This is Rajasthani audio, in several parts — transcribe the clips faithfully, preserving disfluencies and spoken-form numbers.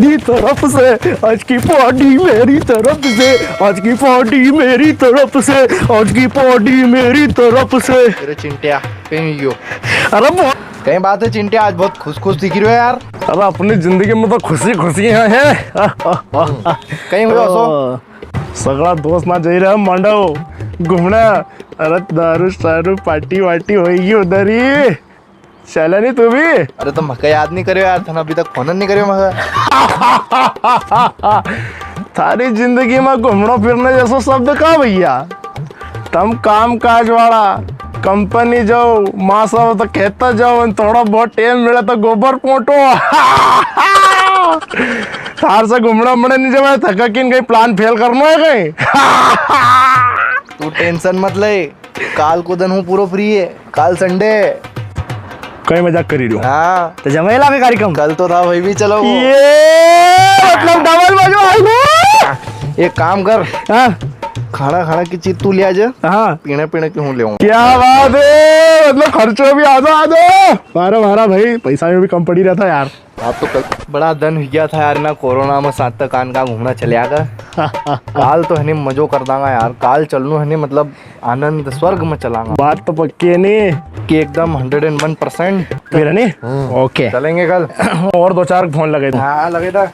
मेरी तरफ से आज की पार्टी, मेरी तरफ से आज की पार्टी, मेरी तरफ से आज की पार्टी, मेरी तरफ से। अरे चिंटिया, कहीं यो। अरे बो- कहीं बात है चिंटिया, आज बहुत खुश खुश दिख रहे हो यार। अरे अपनी जिंदगी में तो खुशी खुशी है, है। कहीं हुआ सो? सगळा दोस्त ना जाई रहा मांडव घूमना। अरे दारू शारू पार्टी वार्टी होएगी उधर ही। चले नी तू भी? अरे तो मका याद नी करियो यार, थने अभी तक फोन नी करियो मका। थारी जिंदगी में घूमणो फिरने जैसो शब्द का भैया? तम काम काज वाला, कंपनी जाओ, माँ सब तो खेता जाओ, अन थोड़ा बहुत टेम मिले तो गोबर पोटो। थार से घूमणा मने नी जमाए, थका किन कहीं प्लान फेल करनो है कहीं? तू टेंशन मत ले, काल को दिन हूँ पूरो फ्री है, काल संडे है। कई मजाक करी रियो। हाँ। तो जमेला में कार्यक्रम। कल तो था भाई भी, चलो वो। ये मतलब डबल मजो आई गो। एक काम कर। हाँ। खाना खाना की चीज तू ले आ जा। हाँ। पीने पीने की हूँ ले आऊँ। क्या बात है, मतलब खर्चो भी आधो आधो। मारा मारा भाई, पैसा में भी कम पड़ी रहा था यार। आप तो कल बड़ा दन हुई गया था यार, ना कोरोना में साथ तक कान का घूमना चले आगा। काल तो है नी मजो कर दांगा यार, काल चलनू है नी, मतलब आनंद स्वर्ग में चलांगा। बात तो पक्की है नी? कि एकदम हंड्रेड एंड वन परसेंट। फिर है नी? हम्म। ओके। चलेंगे कल। और दो चार फोन लगे थे। हाँ, लगे था।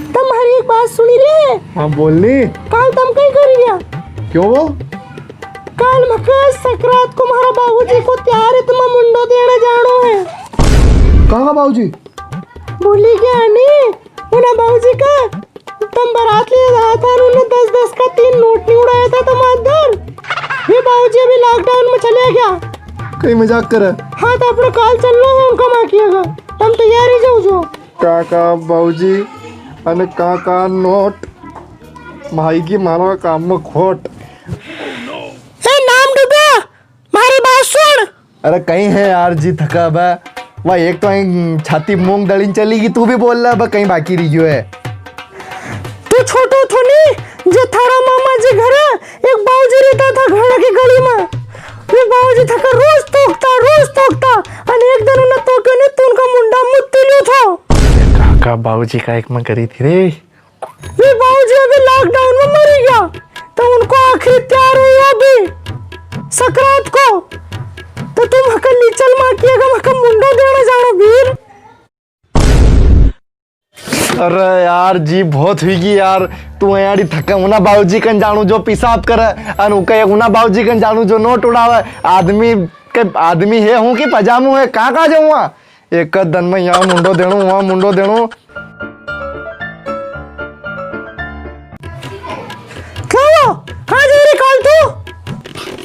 तम म्हारी एक बात सुनी रे। हाँ, बोल नी। काल तम कई करी रिया? क्यों वो? काल मकर संक्रांत को म्हारा बाबूजी को त्यार है, तमा मुंडो देने जानो है। कहाँ का बाबूजी? भूली गया नी? उना बाबूजी का तम बारात लिए आया था, उन्हें दस दस का तीन नोट नी उड़ाया था तम अंदर। वे बाबूजी अभी लॉकडाउन में चले गया। कई मजाक करे। हाँ, तो अपनो काल चलनो है उनका माँ की अगर। तम तैयारी जाओ जो। काका बाबूजी अने काका नोट, भाई की मारो काम में खोट। ए नाम डूबा, मारी बात सुन। अरे कई है यार जी थका बा, वा एक तो आई छाती मूंग दलिन चली गई, तू भी बोल ले बा कई बाकी रही गयो है। तू छोटो थो नी, जे थारा मामा जी घर एक बाबूजी रहता था घर की गली में। वे बाबूजी थका रोज तोकता, रोज तोकता। अने एक दिन उन्हें तोक्यो नी, तो उनका मुंडा मुत्ती लियो था। काका बाबूजी का एक में करी थी रे। वे बाबूजी अभी लॉकडाउन में मरी गया, तो उनको आखिरी त्यार हुआ अभी सकरात को। तो तुम हकन नीचल माँ की अगर हकन मुंडो देने जानो वीर। अरे यार जी, बहुत हुई गई यार। तू यारी थके उना बाबूजी कन जानू जो पेशाब करे, अन उके एक उना बाबूजी कन जानू जो नोट उड़ावे। आदमी के, आदमी है हूँ कि पजामू है, कहाँ, कहाँ जाऊँ वहाँ? एक दन में यहाँ मुंडो देणू, वहाँ मुंडो देणू। क्यों? कहाँ जा रही काल तू?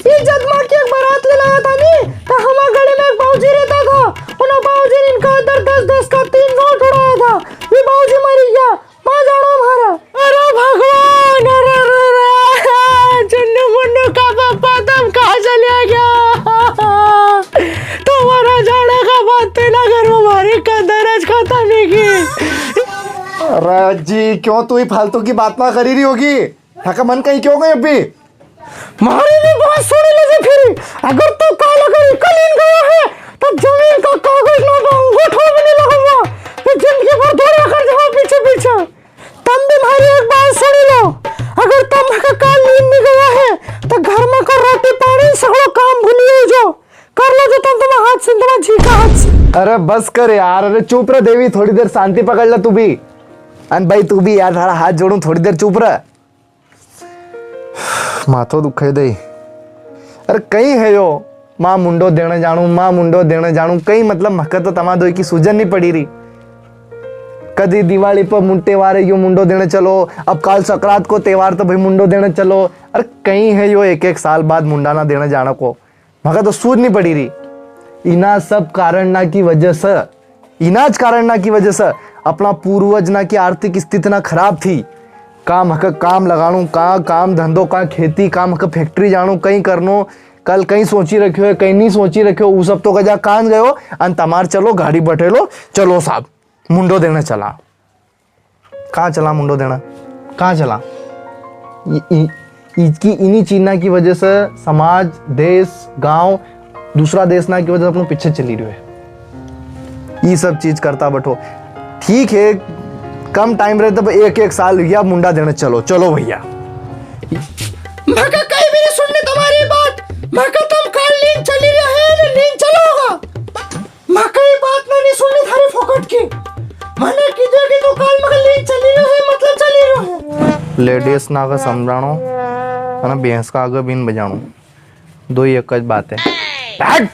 ये जद माँ की एक बारात ले लाया था नी, तो हमारे गली में एक बाबूजी रहता था। उन्हें बाबूजी ने इनका अंदर दस दस का तीन नोट उड़ाया था। ये बाबूजी मरी गया। माँ जानो हमारा। अरे भगवान, अरे, अरे, अरे, चुन्नू मुन्नू का पापा तम कहाँ चले गया? तुम्हारा जाने का बाद तेरा घर में हमारी कदर आज खत्म ही की। अरे जी, क्यों तू ही फालतू की बात ना करी रही होगी? थाका मन कहीं क्यों गए अभी? मारी भी बात सुनी लीजिए फिर, अगर तू काल अगर इकलीन गया है, तो जमीन का कागज ना तो अंगूठा भी नहीं लगाऊंगा, फिर जिंदगी भर दौड़ा कर जाओ पीछे पीछे। तम भी मारी एक बात सुनी लो, अगर तम का काल नींद नहीं गया है, तो घर में का रोटी पानी सगळो काम भूली जाओ, कर लो जो तम तुम्हारा हाथ से, तुम्हारा जी का हाथ से। अरे बस कर यार, अरे चुप रह देवी, थोड़ी देर शांति पकड़ ले तू भी। अन भाई तू भी यार, थारा हाथ जोड़ू, थोड़ी देर चुप रह। माथो दुखे दे। अरे कई है यो, माँ मुंडो देने जाणू, माँ मुंडो देने जाणू, कई मतलब मके तो तमा दोई की सूझन नी पड़ी री। कदी दिवाली पर मुंडे वारे यो मुंडो देने चलो, अब काल सकरात को त्योहार तो भाई मुंडो देने चलो। अरे कई है यो एक एक साल बाद मुंडा ना देने जाने को। मका तो सूझ नी पड़ी री। इना सब कारण ना की वजह से, इना ज कारण ना की वजह से अपना पूर्वज ना की आर्थिक स्थिति ना खराब थी। काम हक काम लगाणो, का काम धंधो, का खेती, काम हक फैक्ट्री जाणो, कई करनो, कल कई सोची रख्यो है, कई नी सोची रख्यो, उ सब तो गजा कान गयो, अन तमार चलो गाड़ी बठेलो, चलो साहब, मुंडो देने चला। कहाँ चला मुंडो देना? कहाँ चला? इ-, इ-, इसकी, इन्हीं चीना की वजह से समाज, देश, गांव, दूसरा देश ना की वजह से अपनो पीछे चली रह्यो है। ये सब चीज करता बठो। ठीक है, कम टाइम रहे तब एक, एक साल हुई गया, मुंडा देने चलो, चलो भैया। मका कई भी नी सुननी तमारी बात, मका तम काल लीन चली रहे हैं, लीन चलोगा। मका ये बात ना नी सुननी थारी फोकट की। मने कीधो कि तू काल मका लीन चली रह्यो है, मतलब चली रह्यो है। लेडीज ना आगे समझाणो, अने भैंस का आगे बीन बजाणो, दो ही एक ज बात है। हट!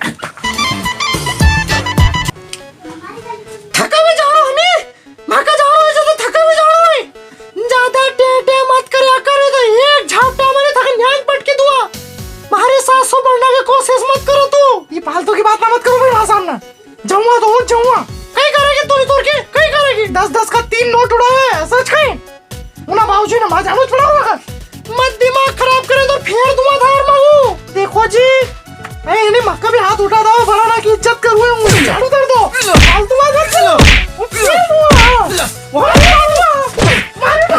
थका भी जाणो है ने? मका जाणो है, जो तो थका भी जाणो है। ज्यादा टे टे मत करया कर, तो एक झापटा मारे थके न्याय पटकी दूंगा। मारे सात सौ बढ़ने की कोशिश मत करो तू। ये फालतू की बात ना मत करो भाई, वहां सामने। जाऊंगा तो हूँ जाऊंगा। कई करेगी तू, तोर के कई करेगी? दस दस का तीन नोट उड़ावे, सच कई? उना बाबूजी ने मां जानो पड़ा होगा। मत दिमाग खराब करे तो फेर दूंगा थार मांगू। देखो जी, ए, इन्हें मक्का भी हाथ उठा दो, फलाना की इज्जत करूँ हूँ, झाड़ू कर दो। फालतू बात मत करो। वो फेर दूंगा। वो मारूंगा। मारूंगा।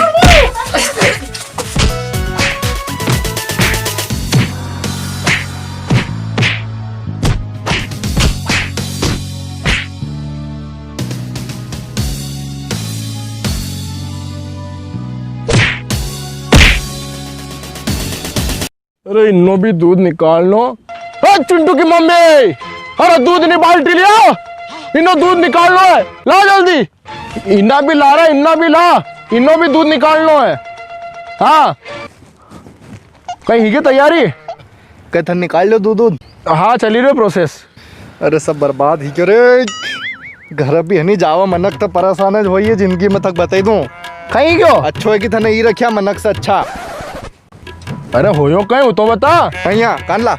अरे इन्नो भी दूध निकालनो। ए चिंटू की मम्मी, अरे दूध नी बाल्टी लिया, इन्नो दूध निकालनो है, ला जल्दी। इन्ना भी ला रहा, इन्ना भी ला, इन्नो भी दूध निकालनो है। हाँ, कई ही की तैयारी? कई थने निकाल लो दूध, दूध? हाँ, चली रही प्रोसेस। अरे सब बर्बाद ही क्यों रे, घर भी है नी जावा, मनक तो परेशान है, वही है जिंदगी में थक बताई दूं। कई क्यों? अच्छो है कि थने ई रख्या मनक से अच्छा। अरे होयो कई, वो तो बता। कई यहाँ, कान ला।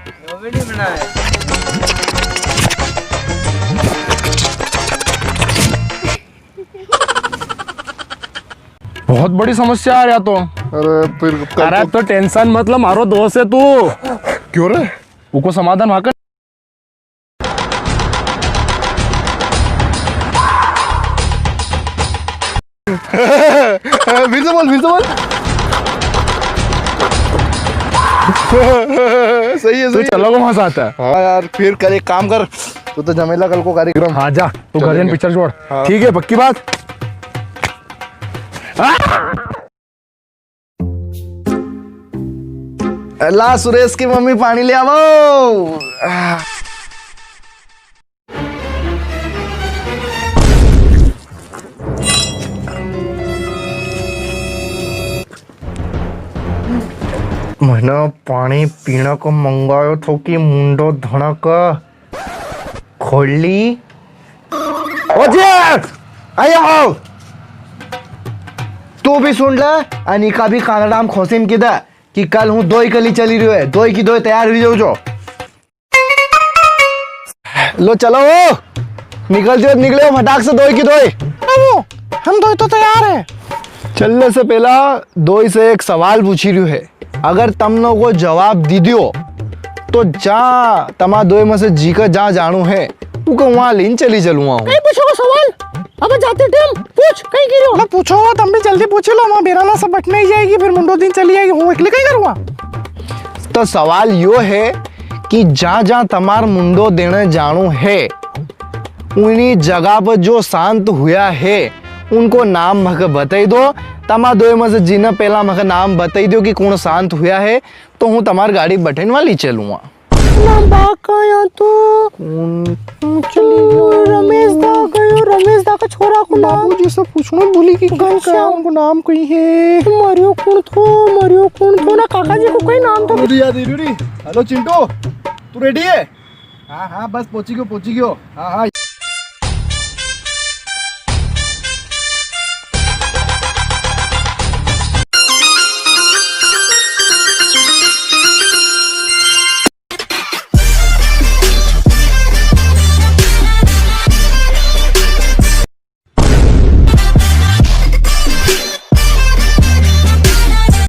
बहुत बड़ी समस्या आ रहा तो। अरे फिर कल अरे तो तो टेंशन मत ले, मारो दोस्त है तू। क्यों रे? उको समाधान वहां कर। फिर से बोल, फिर से बोल। सही है, तू सही है। चलो, को मजा आता है। हाँ यार, फिर कर, एक काम कर, तू तो जमेला कल को कार्यक्रम। हाँ, जा, तू घर चलेंगे। जन पिक्चर छोड़। हाँ। ठीक है, पक्की बात। ला सुरेश की मम्मी पाणी ले आवो। मने पाणी पीने को मंगायो थो कि मुंडो धणक खोली। ओ जे, आया हो। तू भी सुन ले, अनिका भी कानड़ा में खोसी में किदा कि कल हूँ दोई कली चली रही है, दोई की दोई तैयार हुई जाओ जो। लो चलो, निकल जो, निकले हो फटाक से दोई की दोई। बाबू, हम दोई तो तैयार है। चलने से पहला दोई से एक सवाल पूछी रह्यो है, अगर तमने को जवाब दी दियो, तो जा तमा दोई में से जी का जा जानू है, उके वहां लीन चली चलूंगा हूँ। कई पूछो को सवाल? अब जाते टाइम पूछ, कई गिरो? ना पूछो, तम भी जल्दी पूछी लो, वहां बेराला सब बटने ही जाएगी, फिर मुंडो दिन चली जाएगी, हूँ एकली कई करूँगा? तो सवाल यो है कि जां जां तमार मुंडो देने जानो है, उनी जगह पर जो शांत हुया है, उनको नाम मखे बताई दो। तमा दोई में से जिने पहला मखे नाम बताई दो कि कौन शांत हुया है, तो हूँ तमार गाड़ी बठेन वाली चलूंगा। ना बा का या तो कौन? चली गयो रमेश दा, गयो रमेश दा का छोरा को नाम। बाबूजी से पूछनो भूली कि घनश्याम। उनको नाम कई है? मरियो कौन थो, मरियो कौन थो ना काका जी को कई नाम थो। अरे याद ही री। हेलो चिंटू, तू रेडी है? हाँ, हाँ, बस पहुंची गयो, पहुंची गयो। हाँ, हाँ।